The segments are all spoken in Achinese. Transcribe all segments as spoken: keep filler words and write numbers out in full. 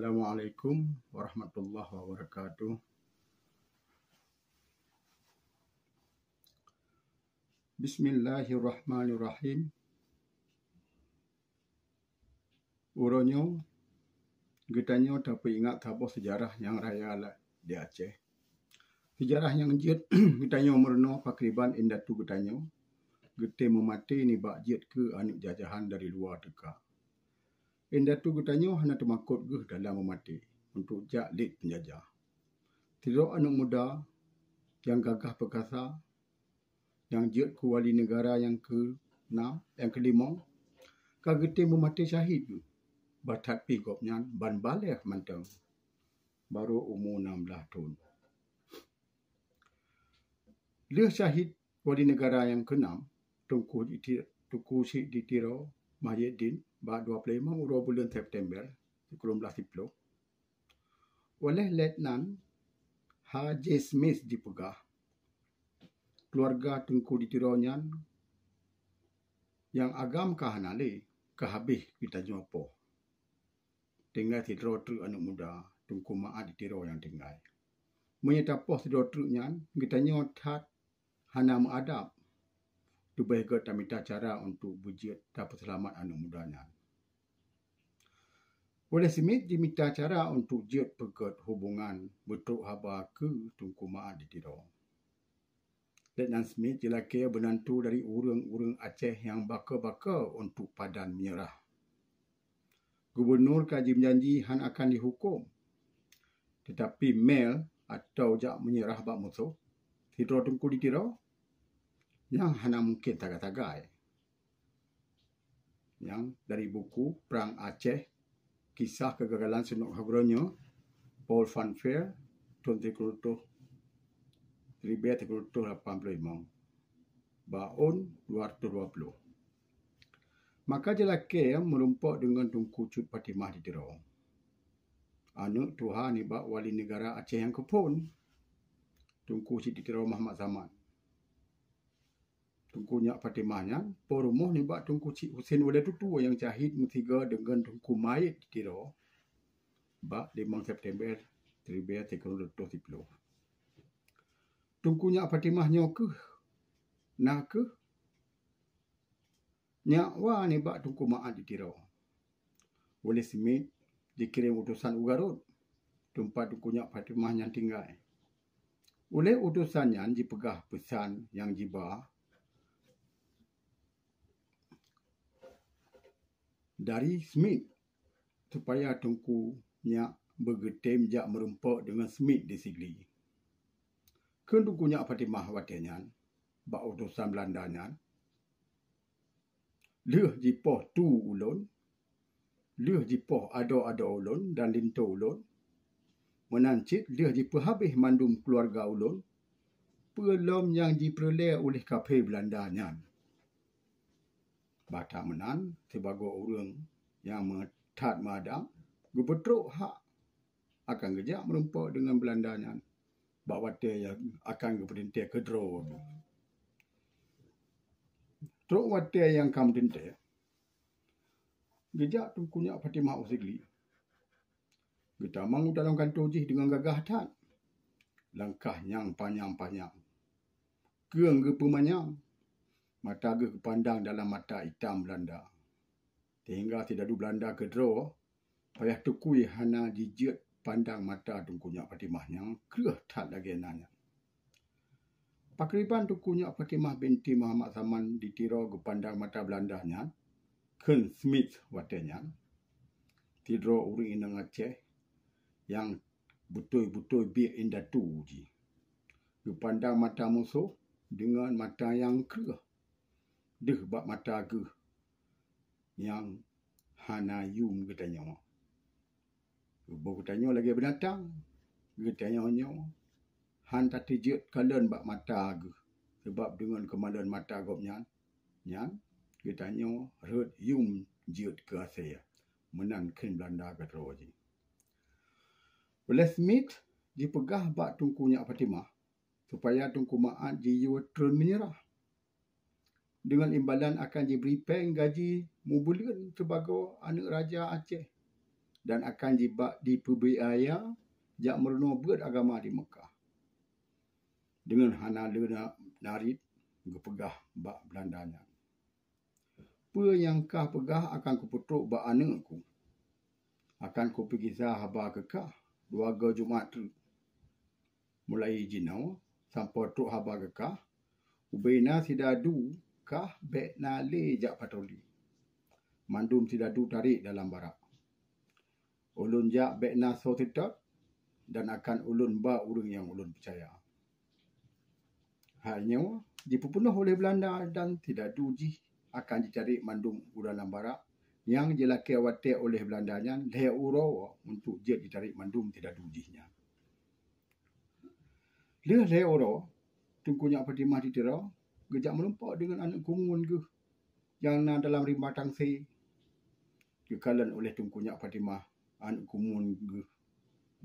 Assalamualaikum warahmatullahi wabarakatuh. Bismillahirrahmanirrahim. Uroe nyoe, geutanyoe tapeuingat saboh seujarah nyang raya la-, di Aceh. Seujarah nyang jeuet geutanyoe meurunoe pakriban indatu geutanyoe geutem meumaté nibak jeuet keu aneuëk jajahan dari luwa teuka. Indatu geutanyoe hana teumakot geuh dalam meumaté untuk jak lét peunjajah. Sidroe aneuëk muda nyang gagah peukasa nyang jeuet keu wali neugara nyang keu na, nyang keulimong, ka geutem meumaté syahid geuh, bah that pih gobnyan ban baleh mantong, barô umu nam blaih thon. Lheueh syahid wali neugara nyang keunam, Teungku di Ti-, Teungku Chik di Tiro Mahyedin bak dua ploh limong uroe buleuen September sikureueng blaih siploh, Oleh Letnan H J Smith jipeugah, keuluwarga Teungku di Tiro nyan nyang agam ka hana lé, ka habéh geutanyoe poh. Tinggai sidroe treuk aneuëk muda Teungku Maat di Tiro nyang tinggai. Meunyoe tapoh sidroe treuk nyan, geutanyoe that hana meuadab. Teubiet gét tamita cara untuk beujeuet tapeuseulamat aneuëk muda nyan. Oleh Smith jimita cara untuk jeuet peugét hubongan beutrok haba keu Teungku Maat di Tiro. Letnan Smith jilakée beunantu dari ureuëng-ureuëng Aceh nyang baka-baka untuk padan meunyeurah. Gubunur ka jimeujanji hana akan dihuköm, teutapi mel atawa jak meunyeurah bak musoh, sidroe Teungku di Tiro, nyang hana mungken sagai-sagai. Nyang dari buku Prang Aceh, Kisah Keugagalan Sunok Hagronya, Paul Van Veer, thon sikureueng reutôh, siribée sikureueng reutôh lapan ploh limong, bak ôn dua reutôh dua ploh. Maka jilakée meurumpok deungon Teungku Cut Fatimah di Tiro, aneuëk tuha nibak wali neugara Aceh nyang keuphon, Teungku Chik di Tiro Muhammad Saman. Teungku Nyak Fatimah nyan po rumoh nibak Teungku Chik Husen Ulée Tutu nyang syahid meusigoe deungon Teungku Maet di Tiro bak limong September siribée sikureueng reutôh siploh. Teungku Nyak Fatimah nyoe keuh, na keuh nyak wa nibak Teungku Maat di Tiro. Oleh Smith jikirém utosan u Garot, teumpat Teungku Nyak Fatimah nyan tinggai. Ulée utosan nyan jipeugah peusan nyang jiba dari Smith supaya Teungku Nyak beugeutem jak meurumpok deungon Smith di Sigli. Kheun Teungku Nyak Fatimah watée nyan bak utosan Beulanda nyan, "Lheueh jipoh tu ulôn, lheueh jipoh adoe-adoe ulôn dan linto ulôn, meunan cit lheueh jipeuhabéh mandum keuluwarga ulôn, peue lom nyang jipeureulée uléh kaphé Beulanda nyan." Bak that meunan, sibagoe ureuëng nyang meu-, that meuadab, geupeutrok hak akan geujak meurumpok deungon Beulanda nyan bak watée nyang akan geupeuteuntée keudroe. Trok watée nyang ka meuteuntée, geujak Teungku Nyak Fatimah u Sigli. Geutamong u dalam kantô jih deungon gagah that. Langkah nyang panyang-panyang. Keueng geupeumanyang. Mata geuh geupandang dalam mata itam Beulanda. Sehingga sidadu Beulanda keudroe payah teukui hana jijeuet pandang mata Teungku Nyak Fatimah nyang kreueh that lagée na nyan. Pakriban Teungku Nyak Fatimah binti Muhammad Saman di Tiro geupandang mata Beulanda nyan, kheun Smith watée nyan, sidroe ureuëng inong Aceh nyang beutôi-beutôi biek indatu jih. Geupandang mata musoh deungon mata nyang kreueh, deuh bak mata geuh nyang hana yum geutanyoe. Tuboh geutanyoe lagée binatang, geutanyoe nyoe hán tateujeuet kalon bak mata geuh, sabab deungon keumalon mata gobnyan nyan, geutanyoe rhot yum jeuet keu asée. Meunan kheun Beulanda keudroe jih. Oleh Smith jipeugah bak Teungku Nyak Fatimah supaya Teungku Maat jiyue treun meunyeurah. Deungon imbalan akan jibri péng gaji mubuleuen sibagoe aneuëk raja Aceh. dan akan jibak jipeubiaya jak meurunoe beuet agama di Meukah. Deungon hana le na-, narit geupeugah bak Beulanda nyan, "Peue nyang kah peugah akan kupeutrok bak aneuëk ku. Akan kupeugisa haba keu kah dua goe Jumat treuk. Mulai jinoe sampoe trok haba keu kah, ubena sidadu kah bék na lé jak patroli. Mandum sidadu tarek dalam barak. Ulôn jak bék na soe seutôt, dan akan ulôn ba ureuëng nyang ulôn peucaya." Hai nyoe jipeupeunoh oleh Beulanda dan sidadu jih akan jitarek mandum u dalam barak nyang jilakée watée oleh Beulanda nyan lhée uroe untuk jeuet jitarek mandum sidadu jih nyan. Lheueh lhée uroe, Teungku Nyak Fatimah di Tiro geujak meurumpok deungon aneuëk kumun geuh nyang na dalam rimba Tangse. Geukalon oleh Teungku Nyak Fatimah aneuëk kumun geuh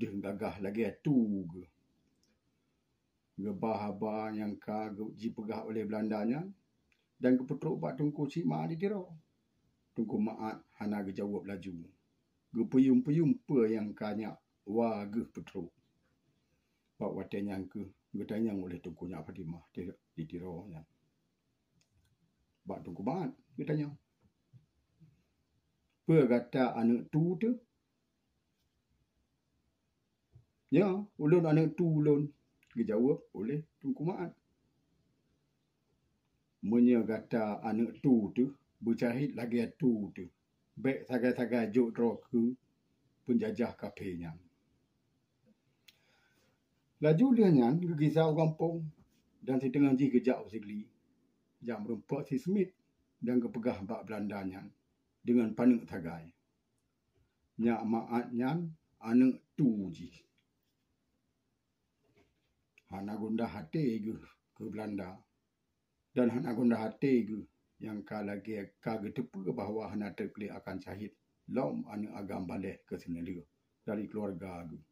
deuh gagah lagée tu geuh. Geuba haba nyang ka geu-, jipeugah oleh Beulanda nyan dan geupeutrok bak Teungku Chik Maat di Tiro. Teungku Maat hana geujaweueb laju. Geupeuyum-peuyum peue nyang ka Nyak Wa geuh peutrok. Bak watée nyan kheueh geutanyong oleh Teungku Nyak Fatimah di, di Tiro nyan. Bak Teungku Maat geutanyong, "Peue gata aneuëk tu teuh?" "Ya, ulôn aneuëk tu ulôn," geujaweueb oleh Teungku Maat. "Meunyoe gata aneuëk tu teuh, beucahit lagée tu teuh, bék sagai-sagai jok droe keu peunjajah kaphé nyan." Laju lheueh nyan geugisa u gampông dan siteungoh jih geujak u Sigli, jak meurumpok si Smit dan geupeugah bak Beulanda nyan deungon paneuk sagai, Nyak Maat nyan aneuëk tu jih. Hana gundah até geuh keu Beulanda, dan hana gundah até geuh nyang ka lagée ka geuteupeue bahwa hana treb lé akan syahid lom aneuëk agam baleh keu seuneulheueh dari keuluwarga geuh.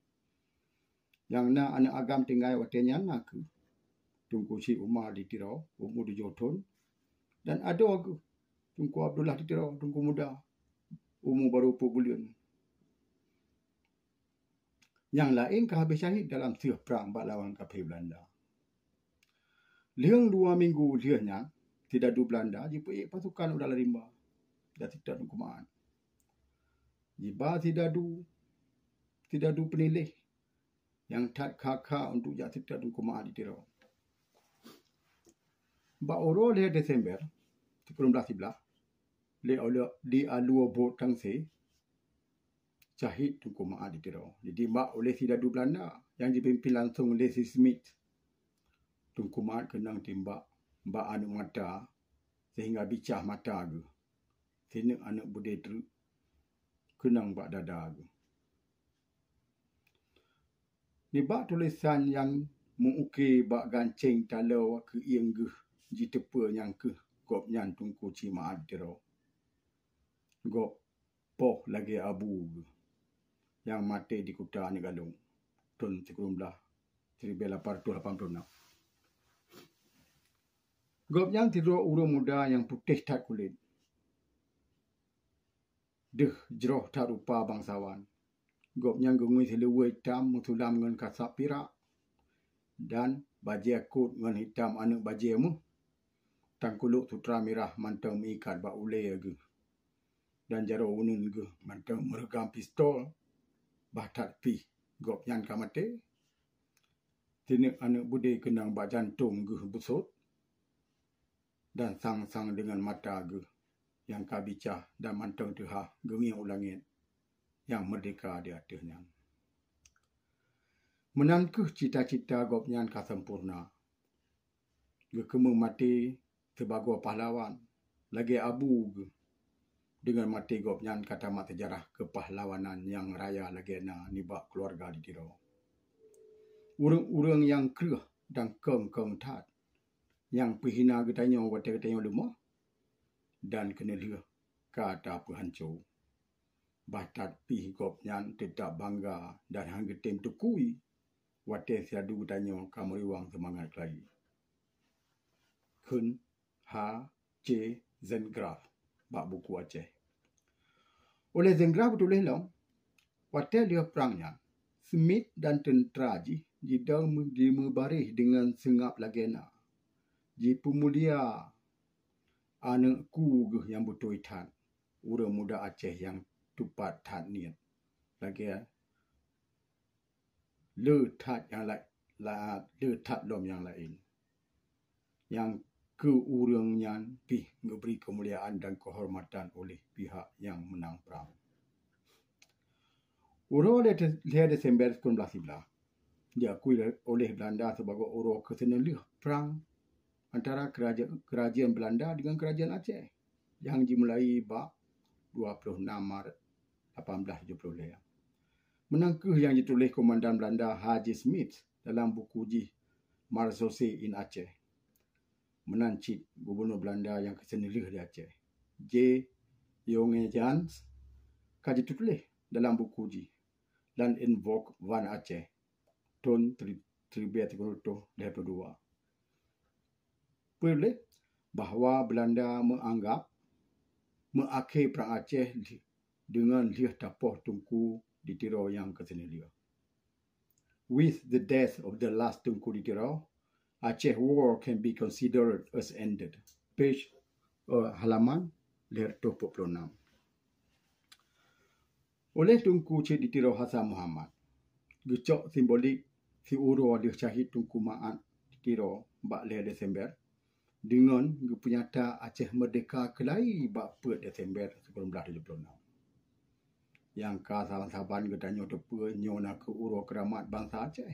Nyang na aneuëk agam tinggai watée nyan na kheueh Teungku Chik Umar di Tiro, umu tujoh thon, dan adoe geuh Teungku Abdullah di Tiro, Teungku Muda, umu barô peuet buleuen. Nyang laén ka habéh syahid dalam seueh prang bak lawan kaphé Beulanda. Lheueh dua minggu lheueh nyan, sidadu Beulanda jipeuék pasukan u dalam rimba dan seutôt Teungku Maat. Jiba sidadu, sidadu peuniléh nyang that kha-kha untuk jak seutôt Teungku Maat di Tiro. Bak uroe lhée Desember sikureueng blaih siblaih, lé oleh di alue Bot Tangse, syahid Teungku Maat di Tiro jitimbak oleh sidadu Beulanda nyang jipimpén langsong lé si Smit. Teungku Maat keunong timbak bak aneuëk mata sehingga bicah mata geuh. Sineuk aneuëk beudé treuk keunong bak dada geuh. Nibak tulésan nyang meu-uke bak gancéng taloe keuieng geuh jiteupeue nyang kheueh gobnyan Teungku Chik Maat Tiro. Gob poh lagée abu geuh nyang maté di kuta Aneuk Galong thon sikureueng blaih, siribée lapan reutôh lapan ploh nam. Gobnyan sidroe ureuëng muda nyang putéh that kulét, deuh jroh that rupa bangsawan. Gobnyan geungui siluweue itam meusulam ngon kasab pirak dan bajée kot ngon itam aneuëk bajée méuh. Tangkulok sutra mirah mantong meuikat bak ulée geuh, dan jaroe uneuen geuh mantong meureugam pistol. Bah that pih gobnyan ka maté, sineuk aneuëk beudé keunong bak jantong geuh beusôt, dan sang-sang deungon mata geuh nyang ka bicah dan mantong teuhah geungieng u langét nyang meurdehka di ateueh nyan. Meunan kheueh cita-cita gobnyan ka sampoereuna. Geukeumeu maté sibagoe pahlawan, lagée abu geuh. Deungon maté gobnyan ka tamat seujarah keupahlawanan nyang raya lagée na nibak keuluwarga di Tiro. Ureuëng-ureuëng nyang kreueh dan kong-kong that, nyang peuhina geutanyoe watée geutanyoe leumoh dan keuneulheueh ka tapeuhanco. Bah that pih gobnyan teutab bangga dan hán geutem teukui watée sidadu geutanyoe ka meuriwang seumangat keulayi. Kheun H. C. Zentgraaff bak buku Aceh. Oleh Zentgraaff geutuléh lom, Watée lheueh prang nyan, Smith dan teuntra jih jidong jimeubaréh deungon seungab lagée na, jipeumulia aneuëk ku geuh nyang beutôi that, ureuëng muda Aceh nyang tupat that niet, lagée le that nyang la-, la-, le that lom nyang laén, nyang keu ureuëng nyan pih geubri keumuliaan dan keuhormatan oleh pihak nyang meunang prang. Uroe lhée Desember sikureueng blaih siblaih, jiakui oleh Beulanda sibagoe uroe keuseuneulheueh prang antara keuraja-, keurajeuen Beulanda deungon keurajeuen Aceh, nyang jimulai bak dua ploh nam Maret lapan blaih tujoh ploh lhée. Meunan kheueh nyang jituléh Komandan Beulanda H J Smith dalam buku jih Marechaussee in Aceh. Meunan cit Gubunur Beulanda nyang keuseuneulheueh di Aceh, J. Jonge Jansz, ka jituléh dalam buku jih Land en Volk van Aceh, thon tri-, siribée sikureueng reutôh lhée ploh dua. Peureulée bahwa Beulanda meuanggab meuakhé Prang Aceh deungon lheueh tapoh Teungku di Tiro nyang keuseuneulheueh. With the death of the last Teungku di Tiro, Aceh War can be considered as ended. Page, eh, halaman lhée reutôh empat puluh enam. Oleh Teungku Chik di Tiro Hasan Muhammad, geucok simbolik siuroe lheueh syahid Teungku Maat di Tiro bak lhée Desember, deungon geupeunyata Aceh meurdehka keulai bak peuet Desember sikureueng blaih tujoh ploh enam. Nyang ka saban-saban geutanyoe teupeue nyoe na kheueh uroe keuramat bansa Aceh.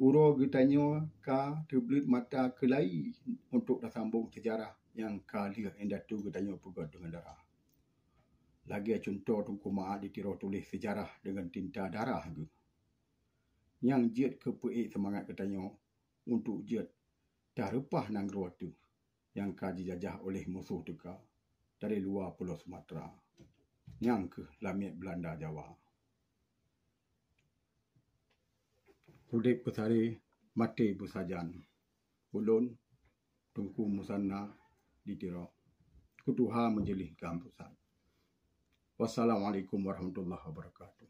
Uroe geutanyoe ka teubleuet mata keulai untuk tasambong seujarah nyang ka lheueh indatu geutanyoe peugét deungon darah. Lagée cuntoh Teungku Maat di Tiro tuléh seujarah deungon tinta darah geuh, nyang jeuet keu peuék seumangat geutanyoe untuk jeuet tareupah nanggroe teuh nyang ka jijajah oleh musoh teuka dari luwa Pulo Sumatera, nyang kheueh lamiet Beulanda Jawa. Udeb beusaré, maté beusajan. Ulôn, Teungku Musanna di Tiro, keutuha Majeulih GAM Pusat. Wassalamualaikum warahmatullahi wabarakatuh.